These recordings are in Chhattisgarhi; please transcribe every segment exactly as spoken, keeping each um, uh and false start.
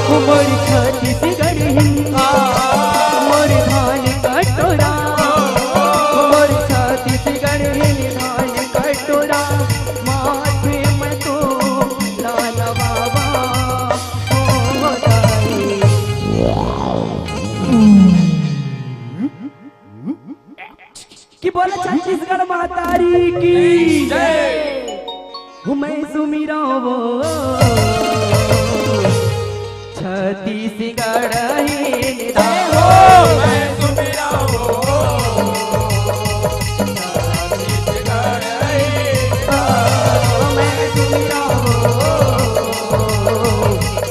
मोर छत्तीसगढ़ हिन, मोर धान कटोरा, मोर छत्तीसगढ़ हिन धान कटोरा, माथे में तो लाल बाबा हो दाई। कि बोला छत्तीसगढ़ महतारी की जय। मैं सुमिरा वो छत्तीसगढ़ ही निधान। मैं सुमिरा वो छत्तीसगढ़ ही निधान। मैं सुमिरा वो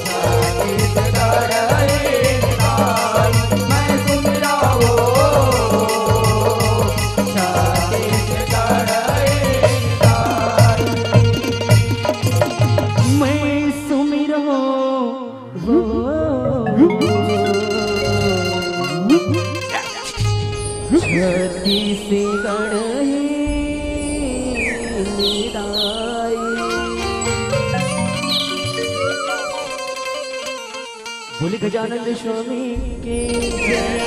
छत्तीसगढ़ ही निधान। मैं सुमिरा वो छत्तीसगढ़ ही निधान। मैं सुमिरा वो छत्तीसगढ़ ही निधान। बोले गजानन स्वामी की जय।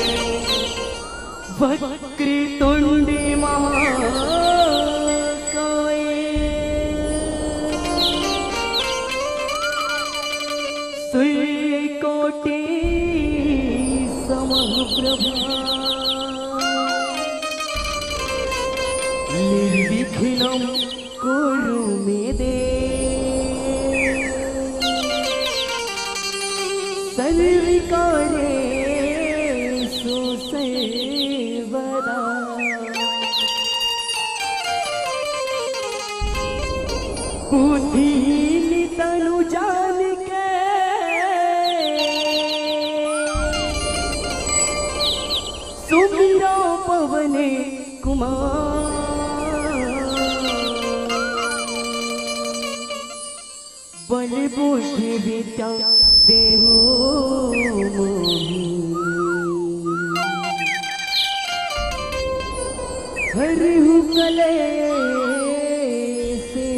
वक्रतुंड महाकाय सूर्यकोटि समप्रभा। निर्विघ्नं कुरु मे देव सर्वकार्येषु सर्वदा। बुद्धिहीन तनु जान के सुमिरो पवन कुमार। बल बुद्धि विद्या देहु मोहि। हरहु कलेस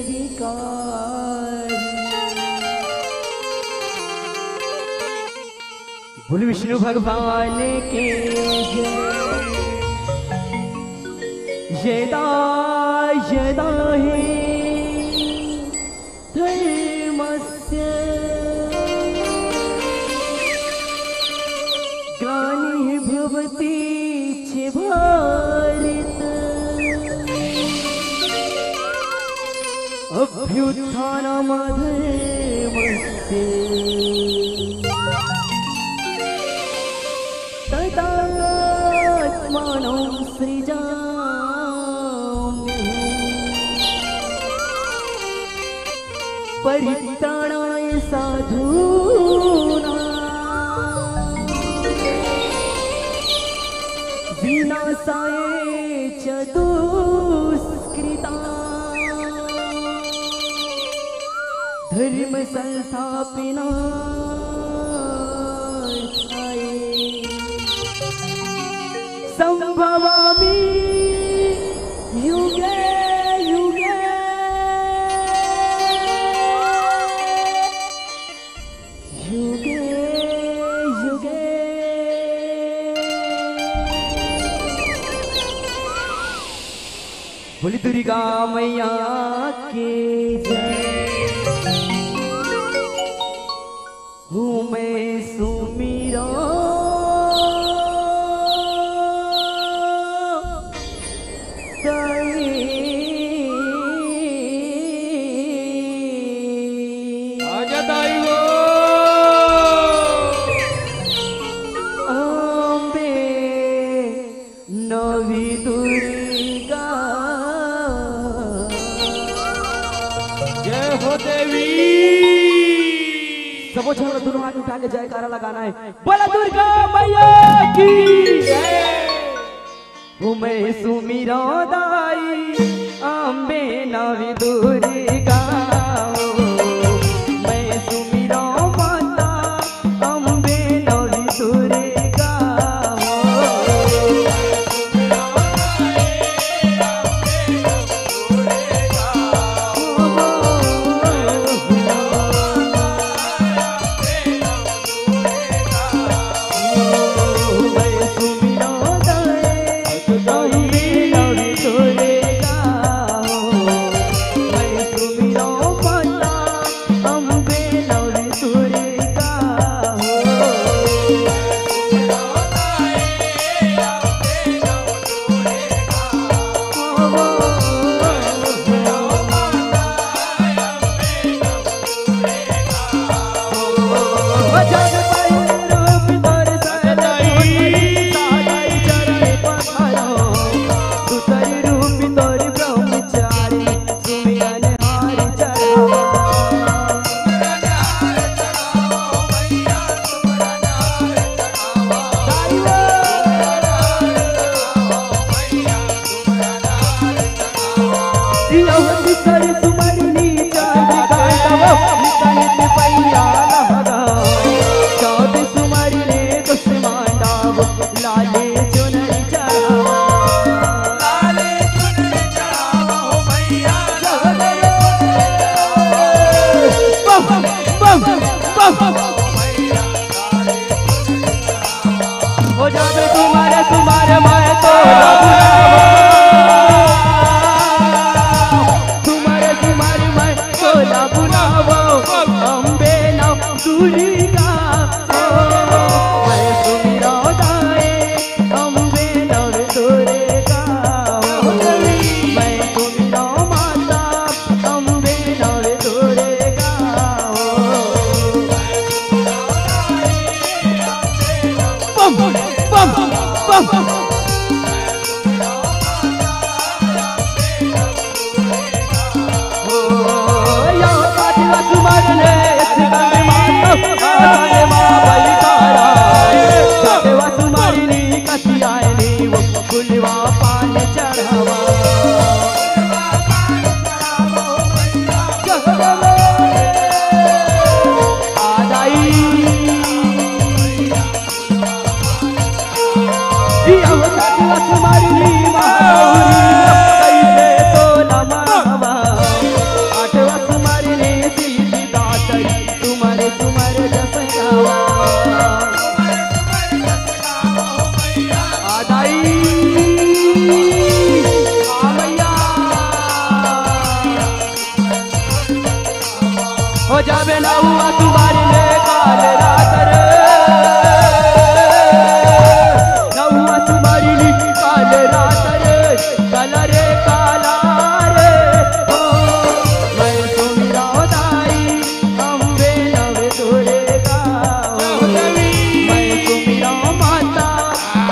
विकार। बोल विष्णु भगवान की जय। यदा यदा ही धर्मस्य ग्लानिर्भवति भारत। अभ्युत्थानमधर्मस्य तदात्मानं सृजाम्यहम्। परित्राणाय साधूनां विनाशाय च दुष्कृताम्। धर्म संस्थापनार्थाय संभवामि युगे युगे। युगे युगे। बोली दुर्गा मैया की जय। हूँ मैं सुमिरो दाई। आजा दाई वो। अम्बे नवी दुर्गा। जय हो देवी। सबो झन ला दुनों हाथ उठा के जयकारा लगाना है। बोला दुर्गा मैया की जय। ओ मैं सुमिरो दाई, अम्बे नवी दुर्गा। ओ मैं सुमिरो माता, अम्बे नवी दुर्गा। ओ नित पैया लहरा, चौबीस उमर ले दुश्मन डाबो, लाले चुनरी चढ़ावा। Bomb, bomb, bomb. हो जावे तुम्हारे तुम्हारे मैं तो बुलावा। तुम्हारे तुम्हारे मैं तोला बुलावो, अम्बे नव दुर्गा हो। मैं सुमिरौं दाई, अम्बे नव दुर्गा हो। मैं सुमिरौं माता, अम्बे नव दुर्गा हो। Bomb, bomb, bomb. हो जाबे नउआ तुम्हारी ले काल रात रे, नउआ तुम्हारी ले काल रात रे, काला रे काला रे। हो मैं सुमिरौं दाई, अम्बे नव दुर्गा हो। मैं सुमिरौं माता,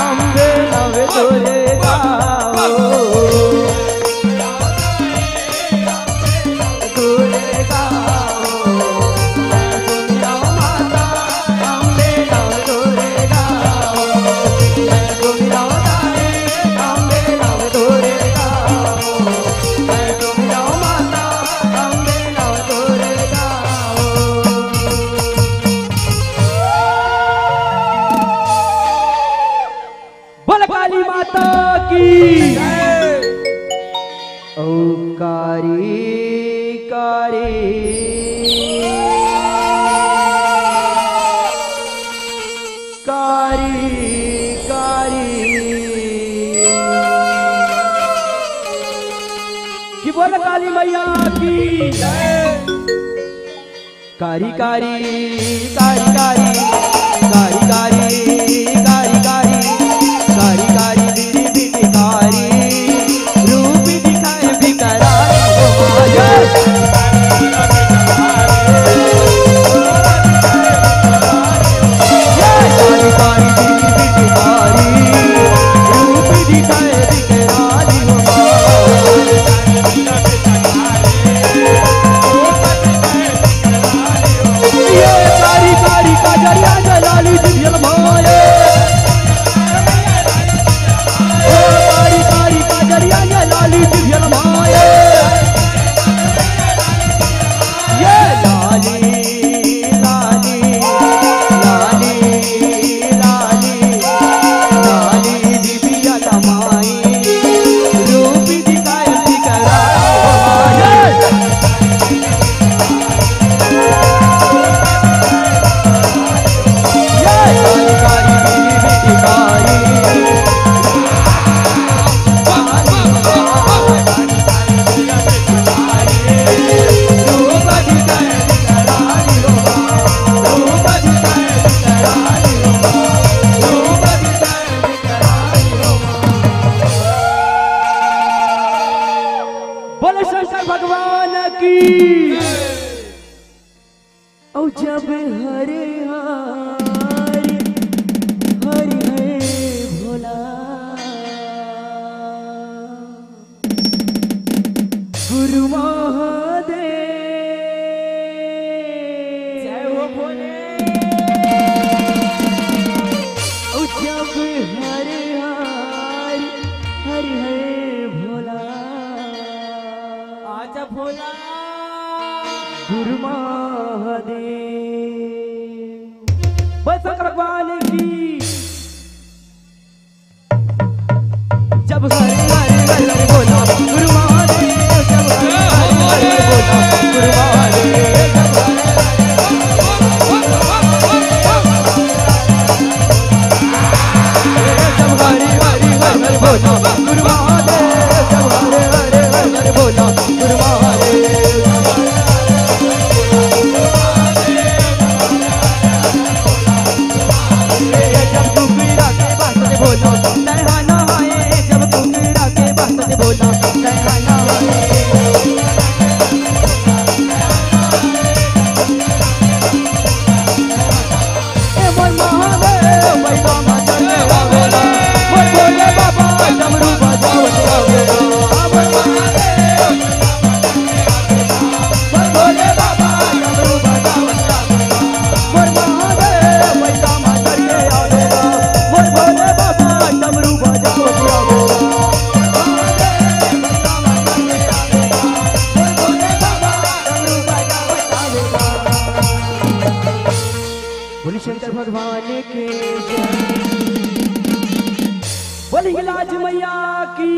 अम्बे नव दुर्गा हो। बोल काली माता की। ओ कारी कारी कारी कारी। कि बोल काली मैया की। कारी कारी कारी कारी कारी कारी कारी कारी कारी कारी कारी कारी रूप दिखाए बिकराल हो माया। बोले शंकर भगवान की। औ जब हरे हार हरि है भोला। गुरु महादेव। जय हो भोले। ओ जब हरे हार हरि है भोला। आजा भोला। गुरु मा महादेव। बोल शंकर भगवान की। जब हरे हरे हरे हरे बोला गुरु महादेव, जब हरे हरे हरे हरे बोला गुरु महादेव, जब हरे हरे हरे हरे बोला गुरु महादेव, जब हरे हरे हरे हरे बोला गुरु महादेव, जब हरे हरे हरे हरे बोला गुरु महादेव। जब कुकरा के बात से बोलो, तैहाना है। जब कुकरा के बात से बोलो, तैहाना है। ए मोर महादेव, बैठा माता के आवेला। मोर भोले बाबा, डमरू बजावत आवेला। मोर महादेव, बोले शंकर भगवान की जय। बोले हिंगलाज मैया की।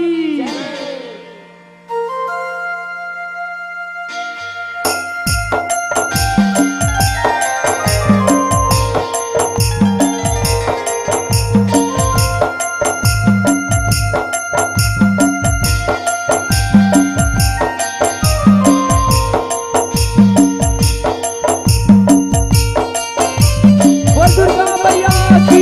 बोल दुर्गा मैया की।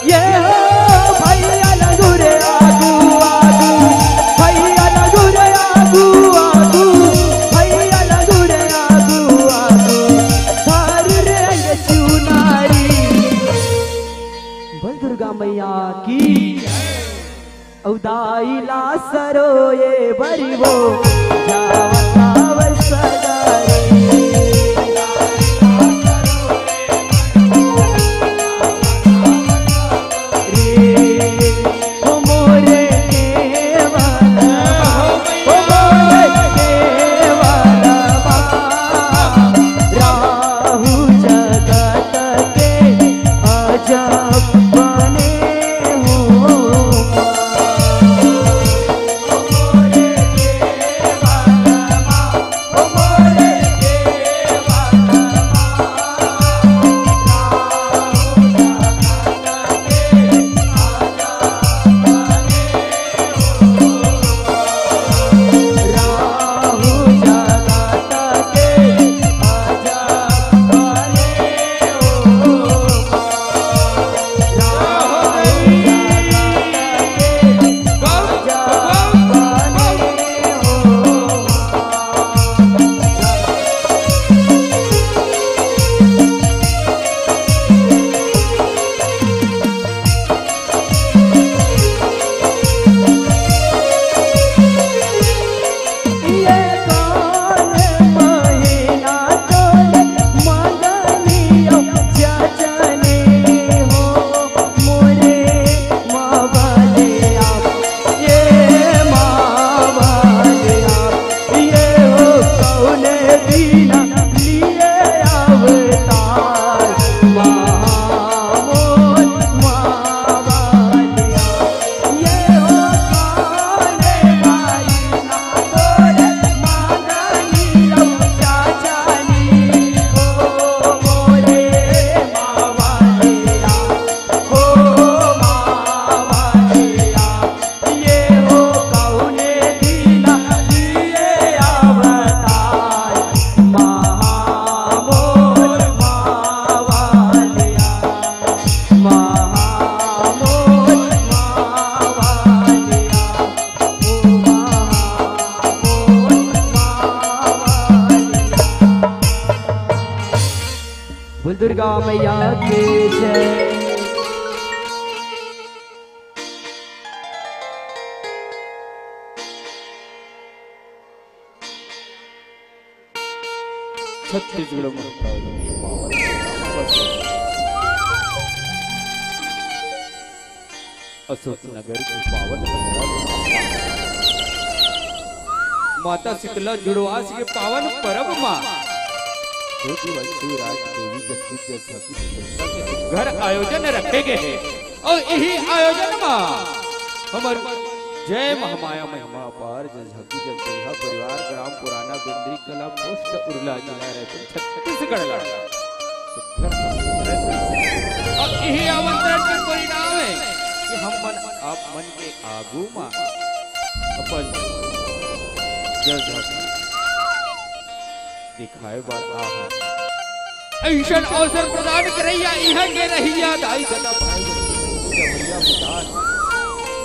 ये हो भैया लंगुरे आगू आगू, भैया लंगुरे आगू आगू, भैया लंगुरे आगू आगू, थारू रे ये चुनारी। बोल दुर्गा मैया की। अउ दाई ला सरोए बरी वो जावत आवत सगारी। रे, ओ मोरे देवा, ओ मोरे देवा, राहु जगत के अजब बने हो। मैया के जय। छत्तीसगढ़ में अशोक नगर के पावन माता शीतला जुड़वास के पावन परब मा दो दिवस शिवराज देवी जगदीश जगदीश के घर आयोजन रखे गए हे। अउ इही आयोजन मा हमर जय महामाया महिमा अपार जय झांकी जगदम्बा परिवार ग्राम पुराना गुंदरी कला पोस्ट उरला जिला रायपुर छत्तीसगढ़ ला अउ इही आमंत्रण के परिणाम हे कि हम मन आप मन के आगू मा अपन जय झांकी दिखाए बर आए हन। अइसन अवसर प्रदान करइया इहाँ के रहइया दाई ददा भाई बहिनी, जवइया मितान,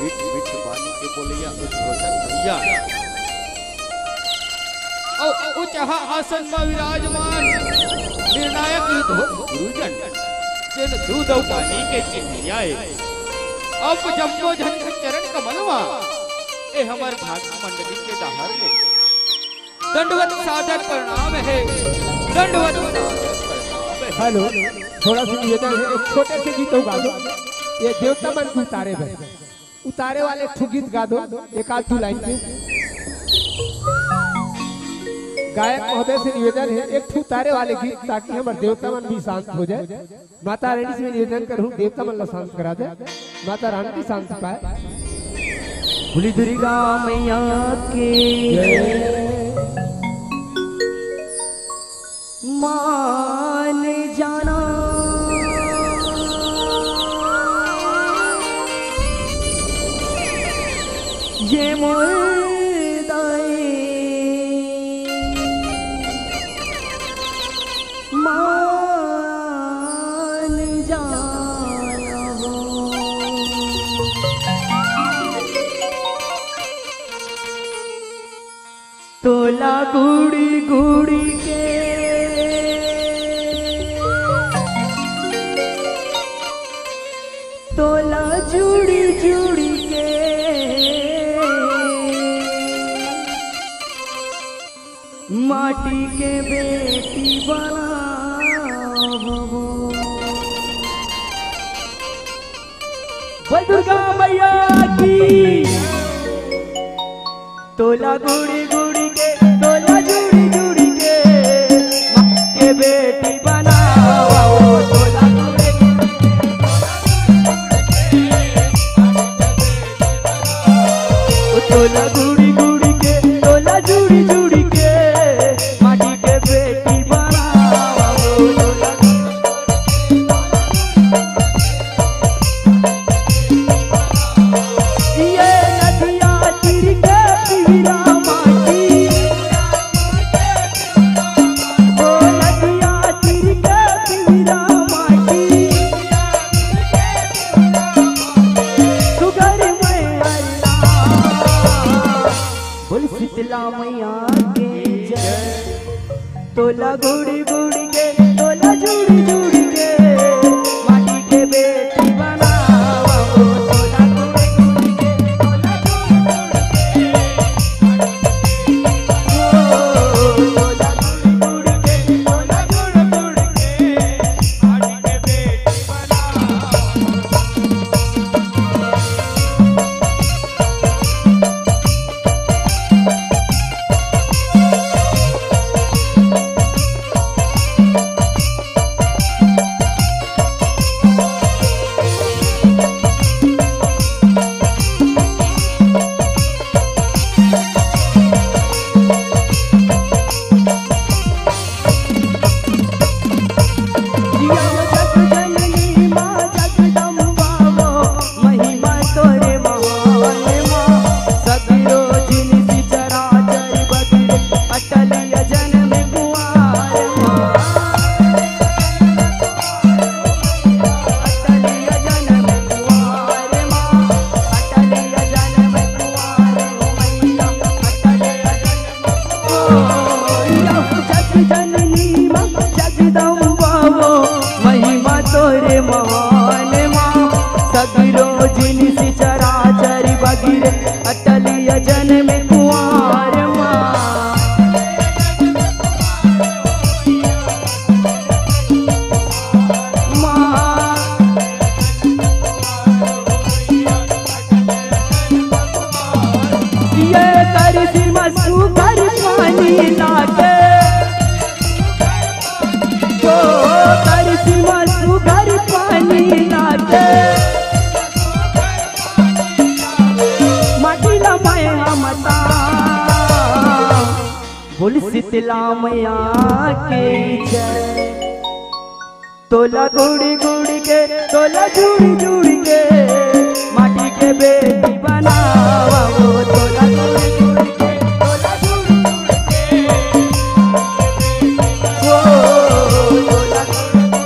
मीठ मीठ बानी के बोलइया उद्घोषक भइया। अउ उचहा आसन म विराजमान निर्णायक युद्ध गुरुजन, जेन दूध अउ पानी के चिन्हइया ए। अब जम्मो झन के चरण कमल म ए हमर भाग मंडली के डहर ले दंडवत सादर प्रणाम हे, दंडवत सादर प्रणाम हे। हेलो, थोड़ा सा निवेदन हे, एक छोटे से गीत अउ गा दो। ये देवता मन के उतारे बर, उतारे वाले एक ठो गीत गा दो, एक आध दू लाइन के। गायक महोदय से निवेदन हे, एक ठो उतारे वाले गीत, ताकि हमर देवता मन भी शांत हो जाए। माता रानी से निवेदन करहूं, देवता मन ला शांत करा दे। माता रानी भी शांत पाए। बोली दुर्गा मैया के जय। मान जाना ये मोर दाई। मान जाना हो। तोला गुड़ी गुड़ी के, तोला जुड़ी जुड़ी के, माटी के बेटी बनावो। बोल दुर्गा मैया की। तोला गुड़ी गुड़ी के, तोला जुड़ी जुड़ी के, माटी के बेटी बनावो। तोला गुड़ी गुड़ी के, तोला गुड़ी गुड़ी के, तोला जुड़ी जुड़ी के, माटी के बेटी बनावो। तोला ये नदिया तीर के पीला माटी, ओ नदिया तीर के पीला माटी, सुगर में अल्लाह। बोल शीतला मैया के जय। तोला गुड़ी गुड़ी के, तोला जुड़ी जुड़ी के, माटी के बेटी बनावा हो। तोला गुड़ी गुड़ी के, तोला जुड़ी जुड़ी के, माटी के बेटी बनावा हो। तोला गुड़ी गुड़ी के, तोला जुड़ी जुड़ी के, माटी के बेटी बनावा हो। अटलिया जन्म कुंवार मा। मा। ये करसी मा सुघर पानी लागे। ओ करसी मा सुघर पानी लागे। माटी ला मैं हमता। बोल शीतला मैया के जय। तोला गुड़ी गुड़ी के, तोला जुड़ी जुड़ी के, माटी के बेटी बनावा वो। तोला गुड़ी गुड़ी के, तोला जुड़ी जुड़ी के, ओ, तोला गुड़ी गुड़ी के,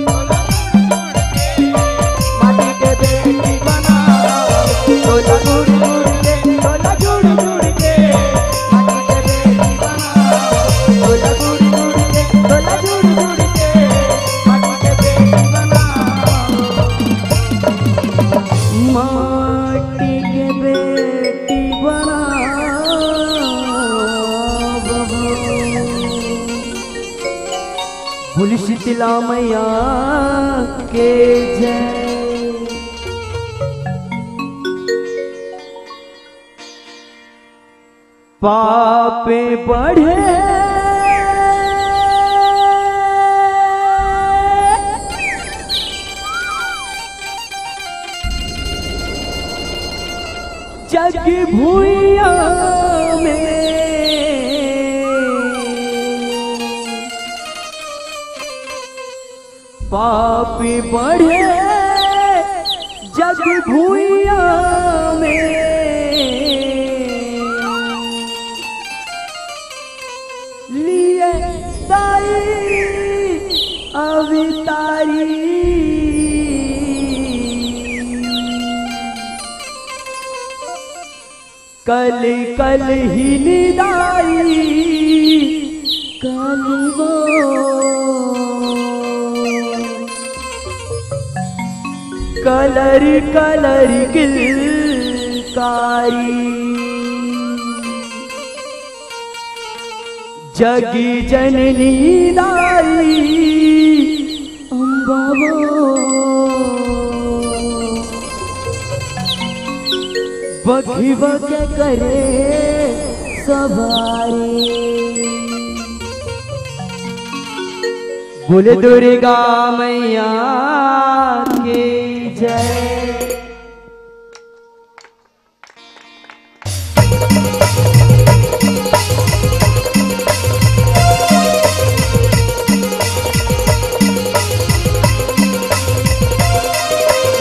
तोला जुड़ी जुड़ी के, माटी के बेटी बनावा वो। तोला गुड़ी गुड़ी के, तोला जुड़ी जुड़ी के, माटी के बेटी बनावा वो। तोला गुड़ी गुड़ी के, तोला जुड़ी जुड़ी के, माटी के बेटी बनावा। माटी के बेटी बनावा। बोल शीतला मैया के जय। पाप बढ़े जग भुइयां में, पाप बढ़े जग भुइयां में, लिए दाई अवतारी। कल कल ही निदाई कल वो। कलर कलर किलकारी। जगी जननी दाई अम्बा वो। बघिवा के करे सवारी। बोले दुर्गा मैया के जय।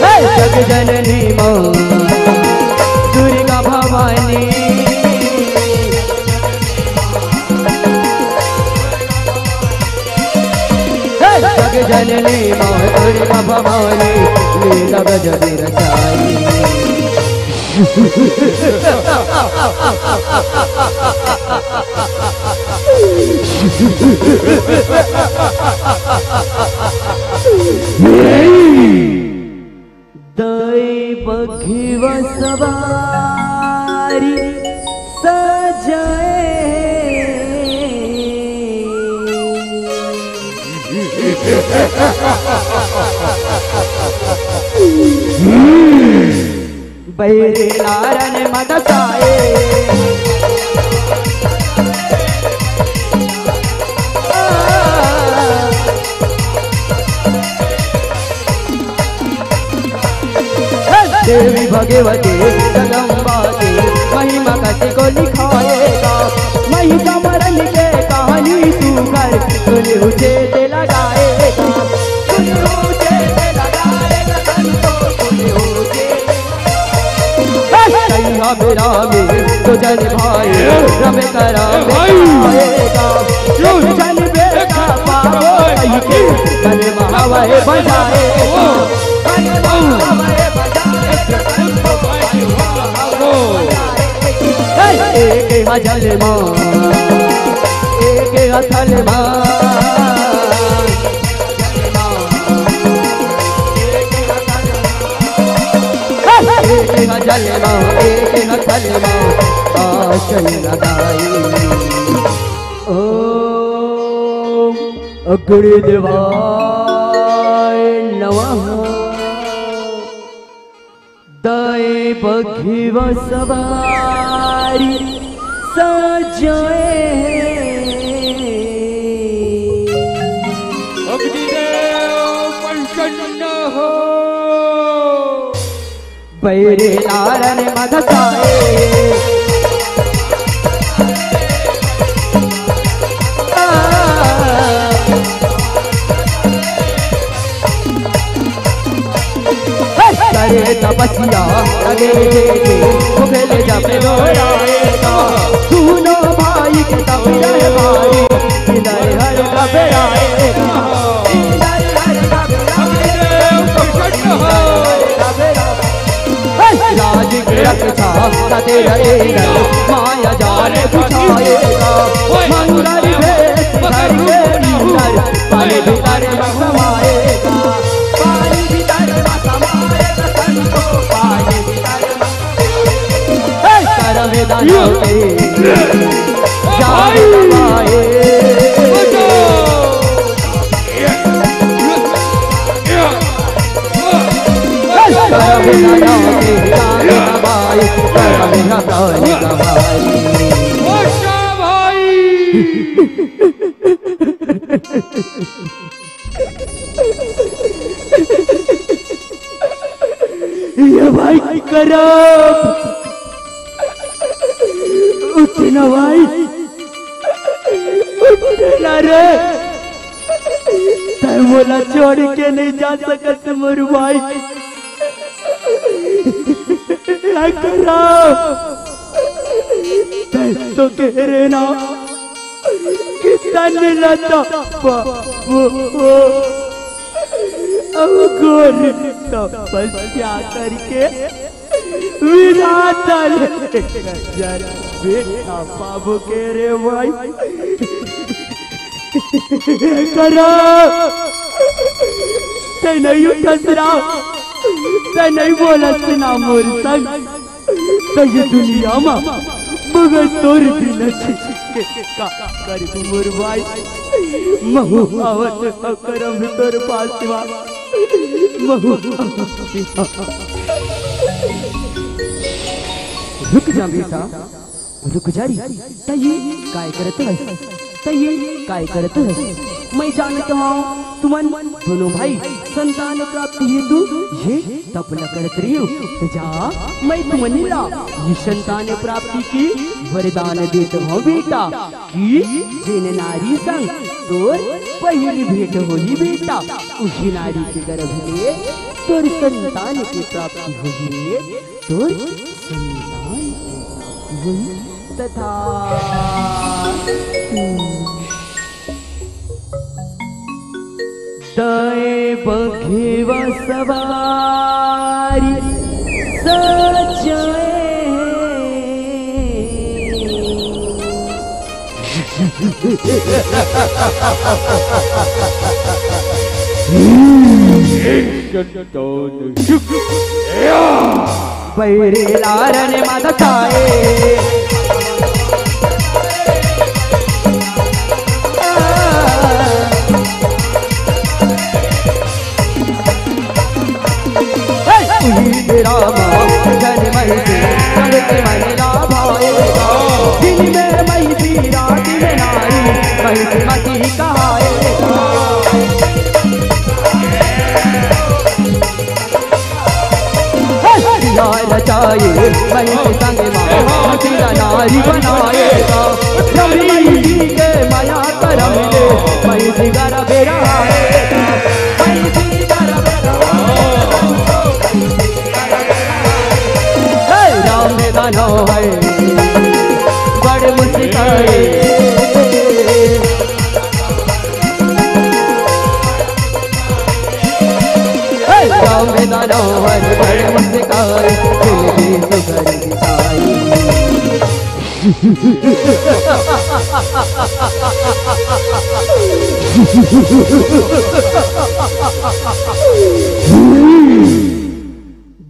हे जग जननी माँ दुर्गा भवानी। हे जग जननी माँ दुर्गा भवानी, लीला गजब रचाई। दई बघिवा सवारी सजाए। बैरी लारन मदसाए। देवी भगवती जगम्बा के महिमा कति को लिखाएगा। महिषा मरण के कहानी सुघर सुन उचे ते लगाएगा। सुन उचे ते लगाएगा, सुन उचे। कहिया मेरा में तो जन भाई रम करा भाई। आएगा। क्यों? जन बेटा पावो कहि के मन महावय बजाएगा। मन महावय बजाएगा। एक हजल माँ, एक हथल माँ। एक एक जल मा, एक न थल मा, आसन लगाई। ओम अग्नि देवाय नमः। दय बघिव सवारी सजाए। अग्निदेव प्रसन्न हो। बैरे लारन मदसाए। करे तपस्या लगे जे जे, मुगल जब रोयाएगा। सुनो भाई के तब रे भाई, इधर हर घबराएगा। इधर हर घबराएगा। राज की रक्षा सते रहेगा, माया जाल बिछाएगा। मंगल भेष धर के अंदर, पल भीतर में समाएगा। पानी भीतर में समाएगा, संतो पानी भीतर में। हे करम दानव के जान गवाए। ये भाई करम, उठ ना भाई, उठ ना रे। तै मोला छोड़ के नहीं जा सकत मोर भाई। अकरम, तै तो कहे रहे ना कि तन लता पा-, वो, वो, अब घोर तपस्या करके विधाता ले गजर बेटा पाबो के रे भाई। करा, तै नहीं उठस रा, तै नहीं बोलस ना मोर संग। तै ये दुनिया मा बगैर तोर बिना छिचके का कर मोर भाई। महू आवत अकरम तोर पास मा। महू रुक जा बेटा, रुक जा री। तै ये काय करत हस? तै ये काय करत हस? मैं जानत हूँ, तुमन दोनों भाई संतान प्राप्ति हेतु ये तप ल करत रहियो। तो जा, मैं तुमन ला ये संतान प्राप्ति के वरदान देत हूँ बेटा, कि जेन नारी संग तोर पहिली भेंट होही बेटा, उही नारी के गर्भ ले तोर संतान के प्राप्ति होही रे, तोर संतान के प्राप्ति होही। तथा तय बघेवा सवारी सजाए। बैरी लारन मदताए। हे रामा, जन मई से, जगत महिला भाएगा। दिन में मई थी, रात में नारी, मई से मती कहाएगा। हे यार रचाए, मई से संग मा, हसीना नारी बनाएगा। रवि मई जी के मया करम ले, मई से गरबे रहाएगा। मई से गरबे रहाएगा। हे राम दानव है, बड़ मुस्काए। हे राम दानव है, बड़ मुस्काए, दिल की सुधर दिखाई।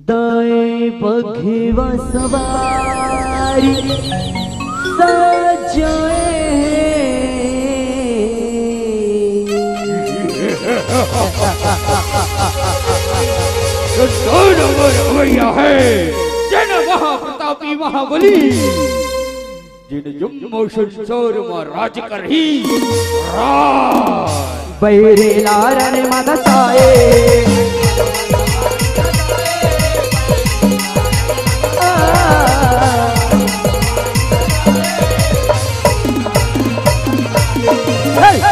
दाएं बघवा सवारी सजाए। कौन अवैया है? जन महाप्रतापी महाबली, जिन जुम्मो संसार मा राज करही राज। बैरे लारन मदसाए।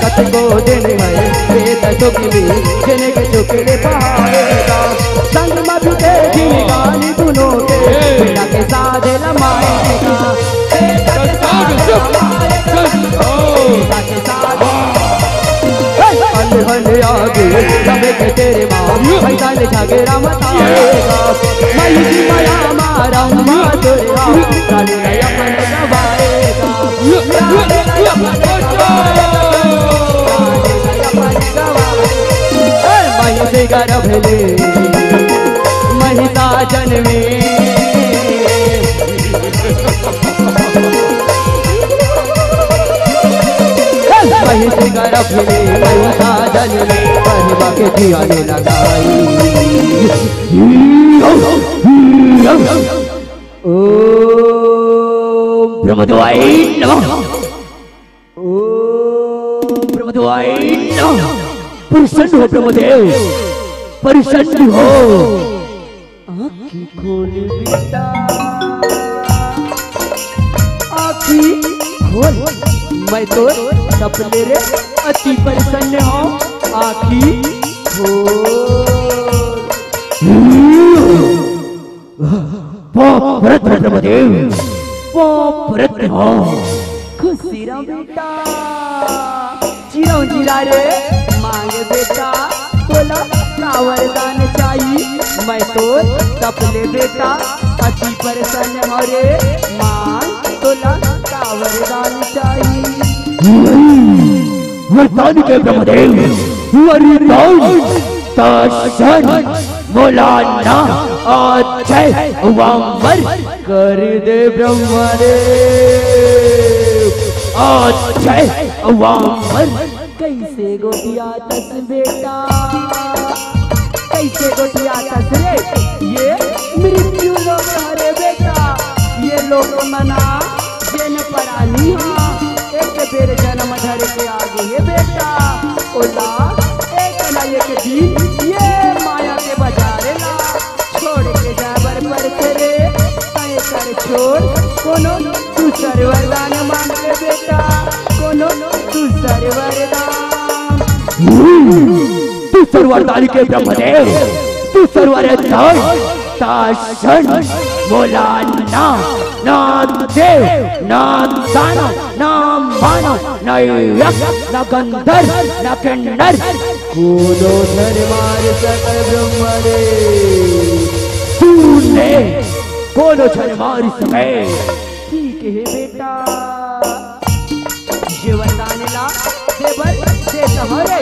कतको दिन भर पेट चुगली, जिनके चुगले पहाड़ेगा। संग में भी देखी गाली दुनों के, बिना के साधे लमाएगा। हल हल आगे, तबे के तेरे माँ, पैसा ले जाके राम तारेगा। मैं इसी माया मारा हूँ, माँ तेरे राम, रानी ने अपन गवाएगा। महिषी गर्भ ले महिषा जन्मे। महिषी गर्भ ले महिषा जन्मे, महिमा के जिया ने लगाई। ओम ब्रह्मदेवाय नमः। ओम ब्रह्मदेवाय नमः। प्रसन्न हो ब्रह्मदेव, प्रसन्न हो। आँखी खोल बेटा, आँखी खोल। मैं तो सपने रे अति प्रसन्न हूँ। आँखी खोल। पाप व्रत हो ब्रह्मदेव, पाप व्रत हो। खुशी रहो बेटा, चिरौंजी ला रे मांगे बेटा, तोला का वरदान चाही? मैं तो तपले बेटा अति प्रसन्न हो रे, मांग तोला का वरदान चाही? वरदान के ब्रह्मदेव, वरदान। दर्शन मोला ना अजय वामर कर दे ब्रह्मदेव, अजय वामर। कैसे गोठियाथस बेटा, कैसे गोठियाथस रे ये मृत्यु लोक हरे बेटा, ये लोक मना जेन परानी हा एक बेर जन्म धर के आगे हे बेटा, ओला एक न एक दिन ये माया के बाजार ला छोड़ के जाबर परथे रे। तैं कर छोड़ कोनो दूसर वरदान मांग ले बेटा, कोनो दूसर वरदान। दूसर वरदान के ब्रह्मदेव, दूसर वरदान। दर्शन मोला ना, ना देव, ना दानव, ना मानव, ना यक्ष, ना गंधर्व, ना किन्नर। कोनो झन मार सके ब्रह्मदेव। तूने कोनो झन मार सके। ठीक हे बेटा। ये वरदान ला देबर देत हरे।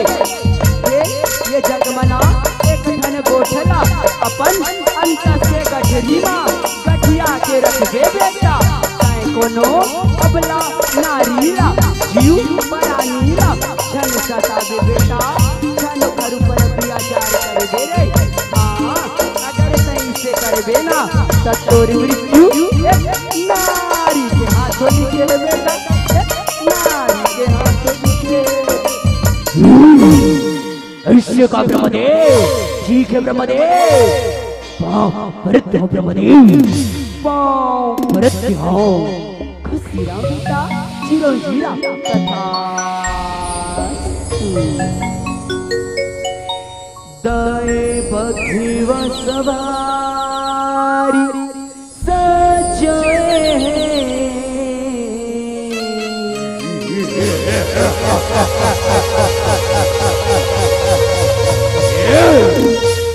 ये, ये जग मना एक ठन गोठ ला अपन अंत से गठरी मा गठिया के रखबे बेटा। तैं कोनो अबला नारी ला, जीव परानी ला झन सताबे बेटा, झन ओकर ऊपर अत्याचार करबे रे। हाँ, अगर तैं इसे करबे ना, त तोर मृत्यु एक नारी के हाथों लिखे हे बेटा, एक नारी के हाथों लिखे। ऐसे का ब्रह्मदेव, ठीक है ब्रह्मदेव, पाँव परत हो ब्रह्मदेव, पाँव परत हो। खुशी रहो बेटा, चिरंजीवी रहो। तथास्तु। दाएं बघवा सवारी सजाए हे।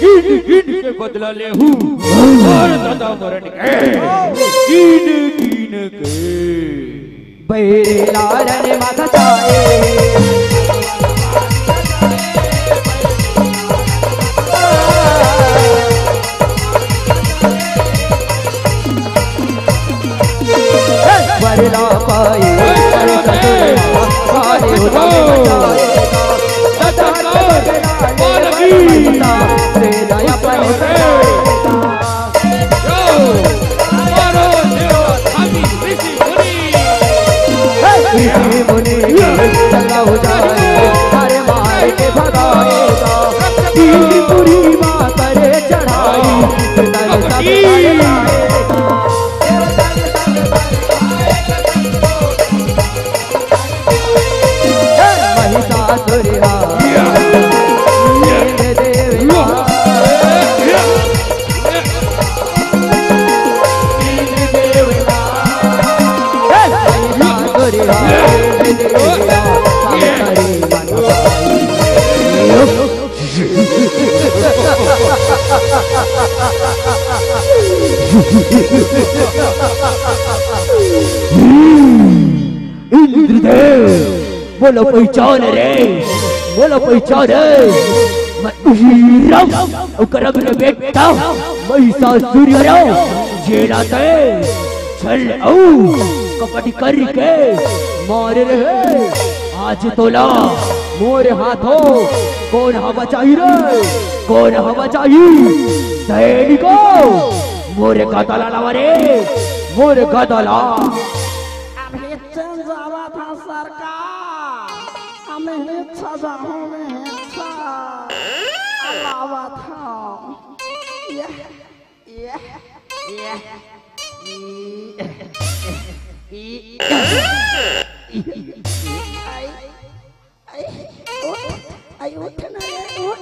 गिन गिन के बदला लेहू, और दादा मरन के गिन गिन के। बैरे लारन माथा चाए। इंद्रदेव, मोला पहिचान रे, मोला पहिचान रे। मैं उही राम, ओकर अब रे बेटा, महिषासुर हरव, जेला ते छल अउ कपट करके मारे रहे। आज तोला मोर हाथों कोन ह बचाही रे, कोन ह बचाही? सैनिको, मोर गदा ला लावा रे, मोर गदा ला। अभी चेंज आवत ह सरकार, हम हिच्छा जाहूँ में हिच्छा अलावत ह। ये, ये, ये, ई, ई, ई, आई, आई, उठ, आई, उठ ना रे, उठ।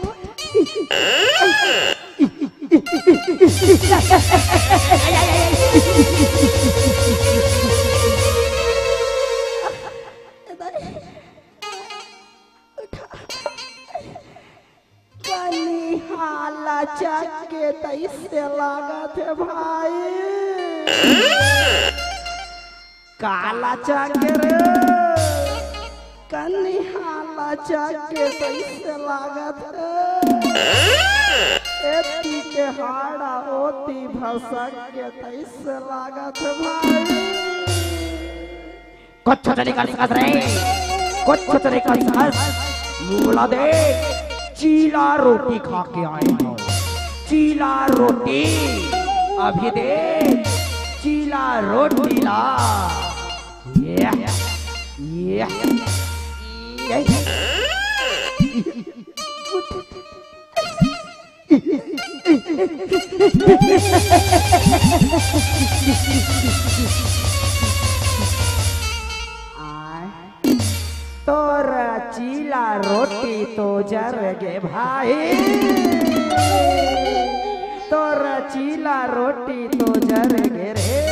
कनिहा लचक के तइसे लागत हे भाई। का लचक के रे? कनिहा लचक के तइसे लागत हे। एती के हाड़ा ओती भसक के तइसे लागत हे भाई। कुछ तो नइ कर सकस रे, कुछ तो नइ कर सकस। मोला दे, चीला रोटी खा के आए हँव, चीला रोटी। अभी दे, चीला रोटी ला। ये, ये, ये। आय, तोर चीला रोटी तो जर गे भाई, तोर चीला रोटी तो जर गे रे।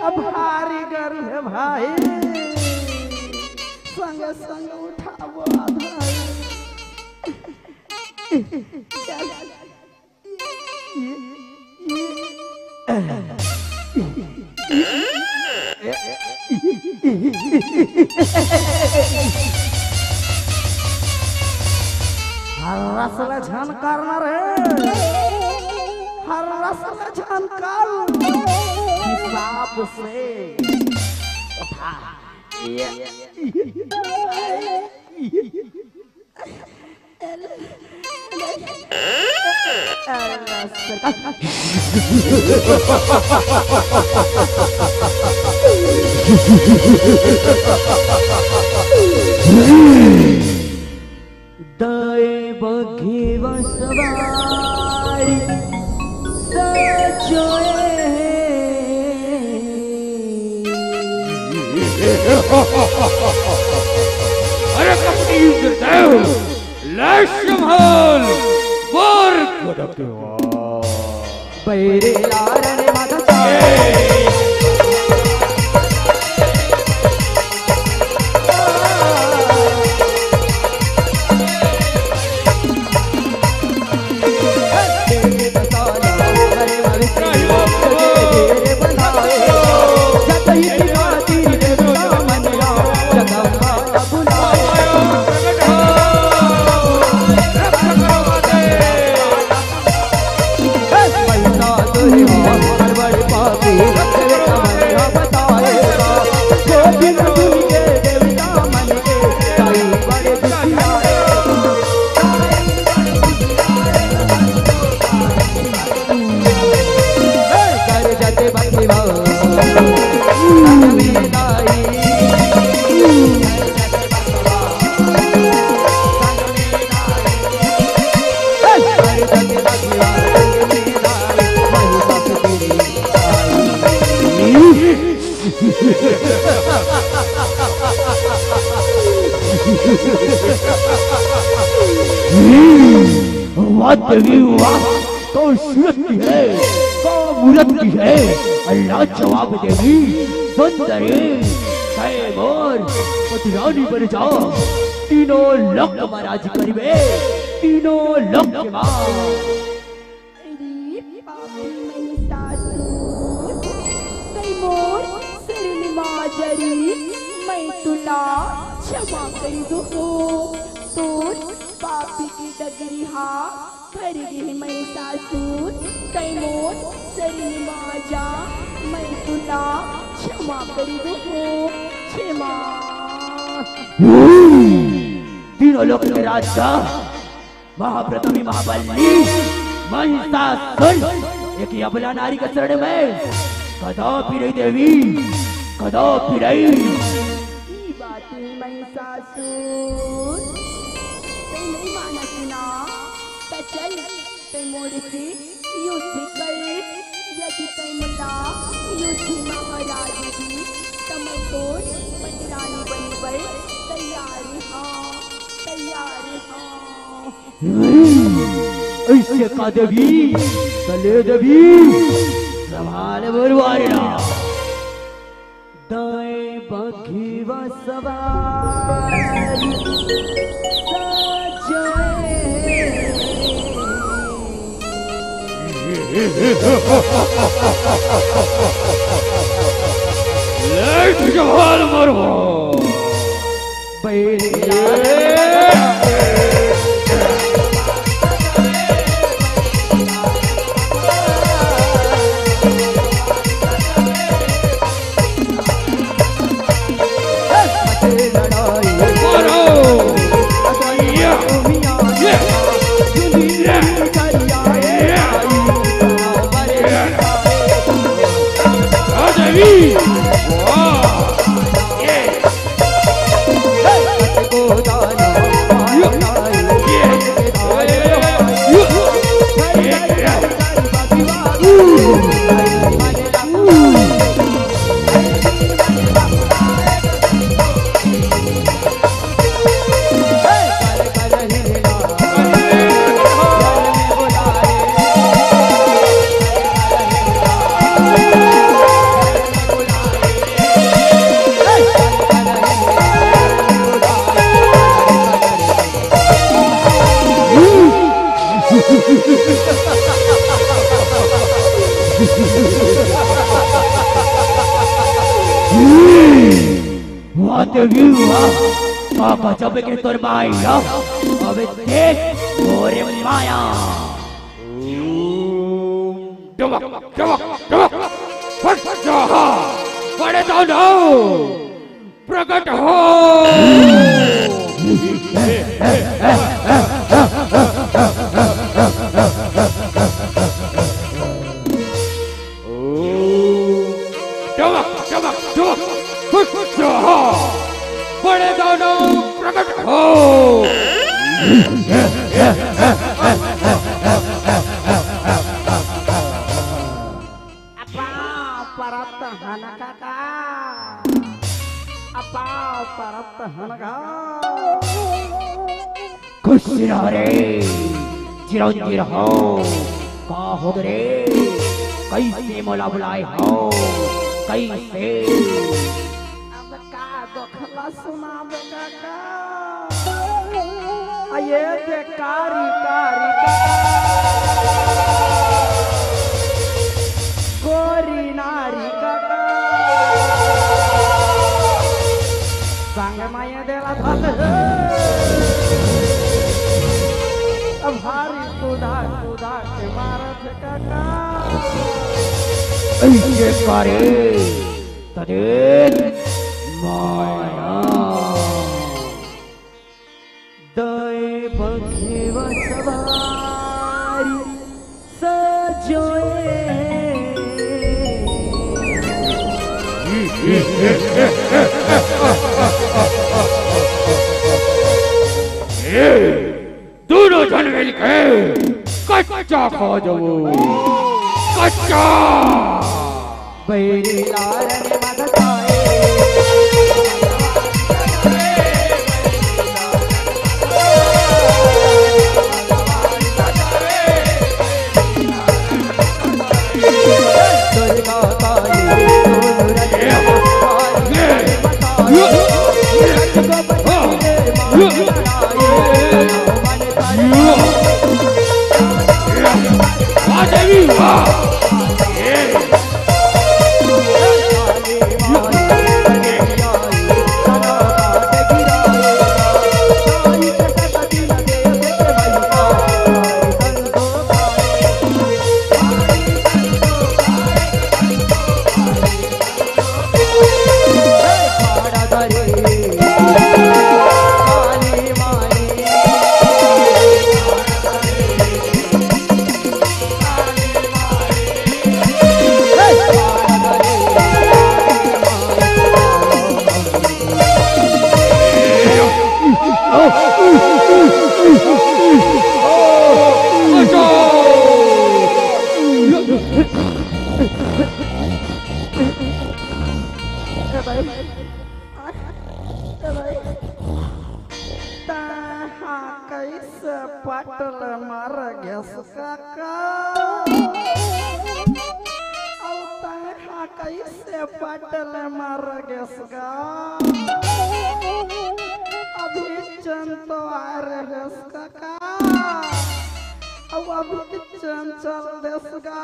अब हारी गल हे भाई, संग संग उठाबो आधा। चल। हर रस ल झन करना रे, हर रस ल झन कर, हिसाब से उठा। दाएं बघेवा सवारी सजोए हे। अरे कपटी इंद्रदेव, ले संभाल, मार कड़कवा। बैरे लारण माता वाह देवी वाह, कौन सूरत की है, कौन मूरत की है। अल्लाह जवाब देवी सुंदरी, तय मोर पतिरानी बन जा, तीनों लोक महाराज करिबे, तीनों लोक के माँ। अरे पापी महिषासुर, तै मोर शरण मा जरी, मैं तुला क्षमा करी दूँ। तोर पापी की डगरी हा भर गे महिषासुर, तै मोर शरण मा जा, मैं तुला क्षमा करी दूँ। क्षमा। तीनों लोक के राजा महाप्रथमी महाबली महिषासुर, एक अबला नारी के शरण में कदापि नहीं देवी, कदापि नहीं। ई बात ही महिषासुर, तै नहीं मानस ना, त चल, तै मोर से युद्ध कर, यदि तै मोला युद्ध मा हरा देबे, त मैं तोर पतिरानी बने बर तैयार हूँ, तैयार हूँ। अइसे का देवी, त ले देवी, संभाल बरवारिया। दाएं बघिवा सवारी सजाए। लेट जवान मरवा। वाह देवी वाह, का गजब के तोर माया, अबे देख मोरे माया। डमक, डमक, डमक, फट जा, बड़े दानव, प्रकट हो। ओम डमक, डमक, डमक, फट जा, बड़े दानव, प्रकट हो। अपा परत हन काका, अपा परत हन का। खुश रह रे चिरंजीव हो। का हो रे, कैसे मोला बुलाए हो, कैसे? अब का दुख ला सुनाबे काका? आ ये दे कारी कारी काका, गोरी नारी काका, संग मा ये देला धल। अब हारी कुदा कुदा के मारत काका। ऐसे करे तदेन माया। दाएं बघिवा सवारी सजोए। ए, दूनों झन मिलके कच्चा खा जाबो, कच्चा। बैरी लारन मदताए। ए भाई, ए भाई, तैं हा कइसे पट ले मर गेस कका? अउ तैं हा कइसे पट ले मर गेस गा? अभी चंद तो आ रहे का? अउ अभी चंचल देस गा।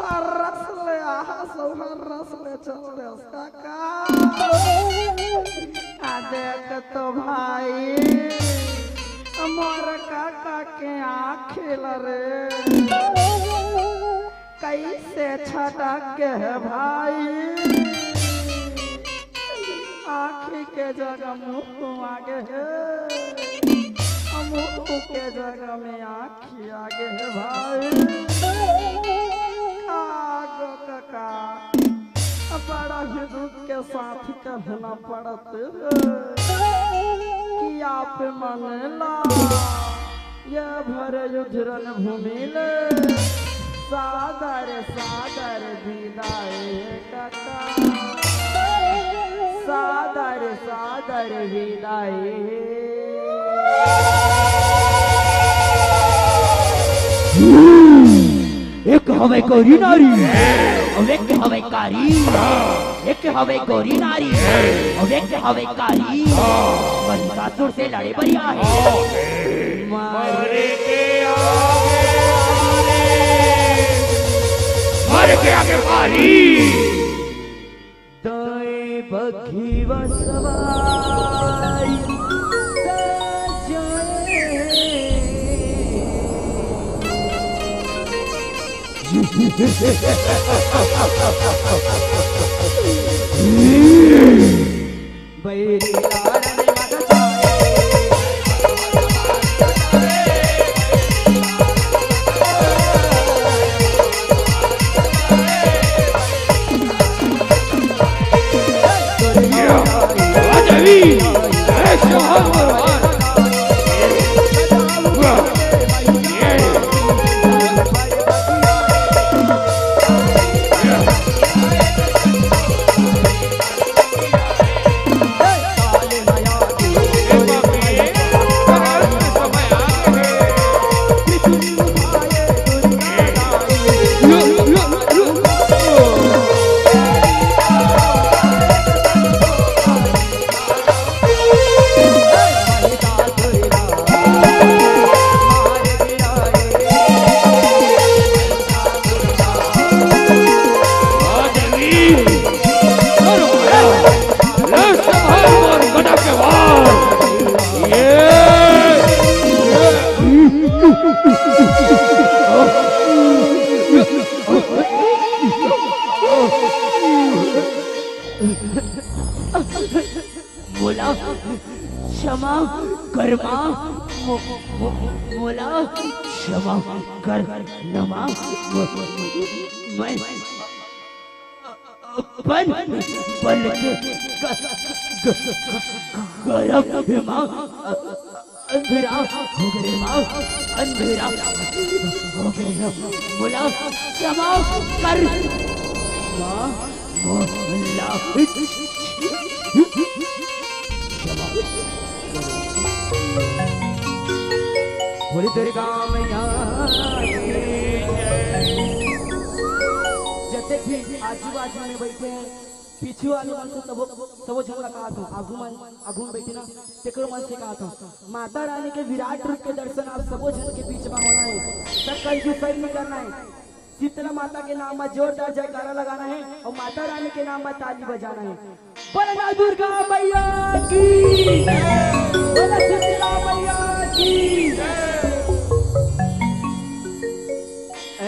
हर्रस ले आहस अउ हर्रस ले चल देस का का? आ देख तो भाई, मोर काका के आँखी ल रे। कइसे छटक गे हे भाई, आँखी के जगह मुँह आ गे हे, मुँह के जगह में आँखी आ गे हे भाई। का गो कका, बड़ा ही दुख के साथ कहना पड़त हे कि आप मन ला ये भर युद्ध रणभूमि ले सादर सादर विदाई हे कका, सादर सादर विदाई हे। एक हवय कोरी नारी, अउ एक हवय कारी। एक हवय गोरी नारी, अउ एक हवय कारी। महिषासुर से लड़े बर आए हे। मरे के आगे, मरे के आगे पारी। दाएं बघिवा सवारी सजाए। मोला क्षमा कर माँ, मो-, मो-, मोला क्षमा कर न माँ, मो-, मैं अपन बल के ग-, ग-, ग-, गरम माँ, अंधेरा हो गे रे माँ, अंधेरा हो गे रे। मोला क्षमा कर माँ, मोला क्षमा। बोले दुर्गा मैया की जय। जतेक भी आजू बाजू में बैठे हैं, पीछू वाले मन से सबो, सबो झन ला कहत हूँ, आगू मन, आगू में बैठे ना, तेकरो मन से कहत हूँ, माता रानी के विराट रूप के दर्शन आप सबो झन के बीच में होना है। सब कहीं suicide नहीं करना है। शीतला माता के नाम में जोरदार जयकारा लगाना है और माता रानी के नाम में ताली बजाना है। बोले दुर्गा मैया की, बोले शीतला मैया की। ए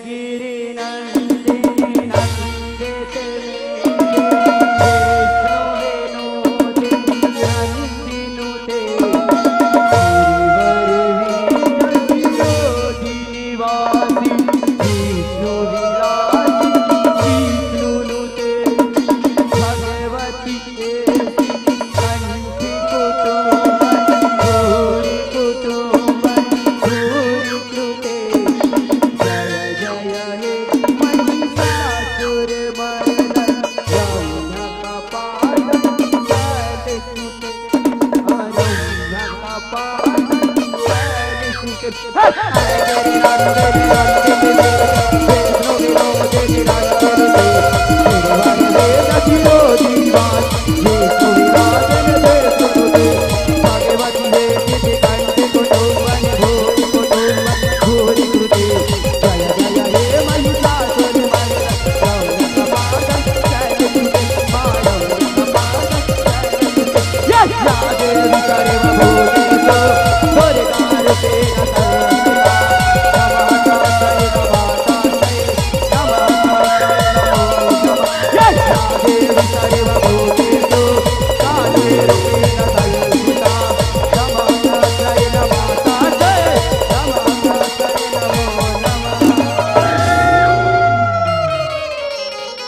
गिरि नंदिनी नंदित में विष्णु विनोदिनी नंदिनुते गिरिवर विंद विनोदिनी वासी विष्णु विलासी विष्णुनुते भगवती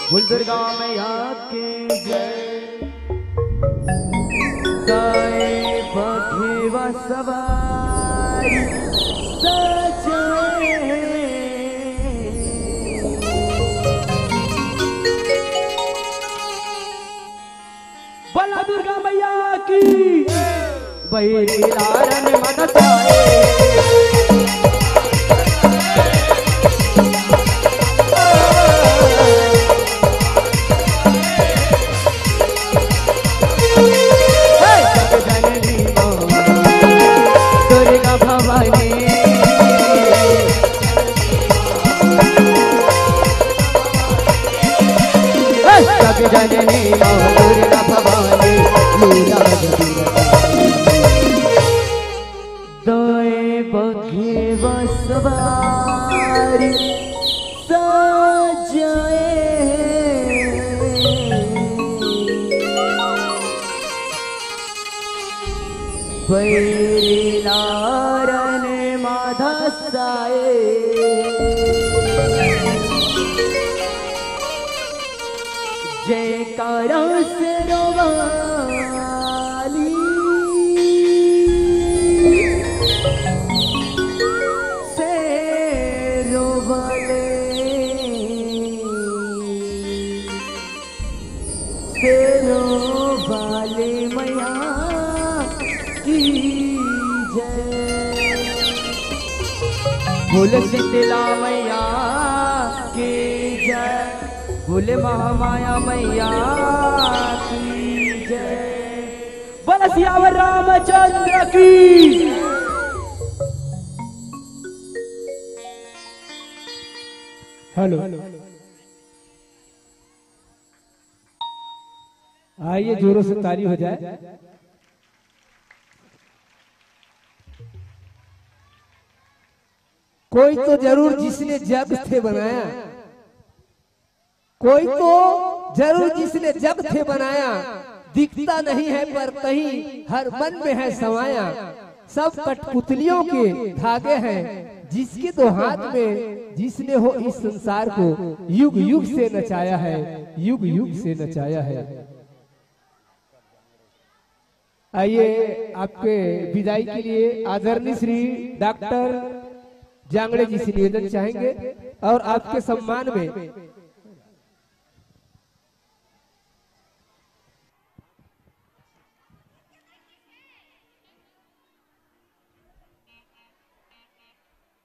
बोल दुर्गा मैया की जय। गाय बघेवा सवारी सजवे। बोला दुर्गा मैया की। बैरी लारन मदसाए। हे जगजननी माँ दुर्गा भवानी। हे जगजननी माँ दुर्गा भवानी, लीला जगत दाएं बघेवा सवारी सजाए। बैरी लारन माँ धसाए। जयकारा शेरों वाली, शेरों वाले, शेरों वाले मैया की जय। बोले शीतला मैया की जय। बोले महामाया मैया की जय। बोले सियावर रामचंद्र की। हेलो। आइए, जोरों से ताली हो जाए। कोई तो जरूर जिसने जग थे बनाया, कोई तो जरूर जिसने जग थे बनाया, दिखता नहीं है पर कहीं हर मन में है समाया। सब कठपुतलियों के धागे हैं, जिसके दो हाथ में, जिसने हो इस संसार को युग युग से नचाया है, युग युग से नचाया है। आइए, आपके विदाई के लिए आदरणीय श्री डॉक्टर जांगड़े जी से निवेदन चाहेंगे और आपके सम्मान में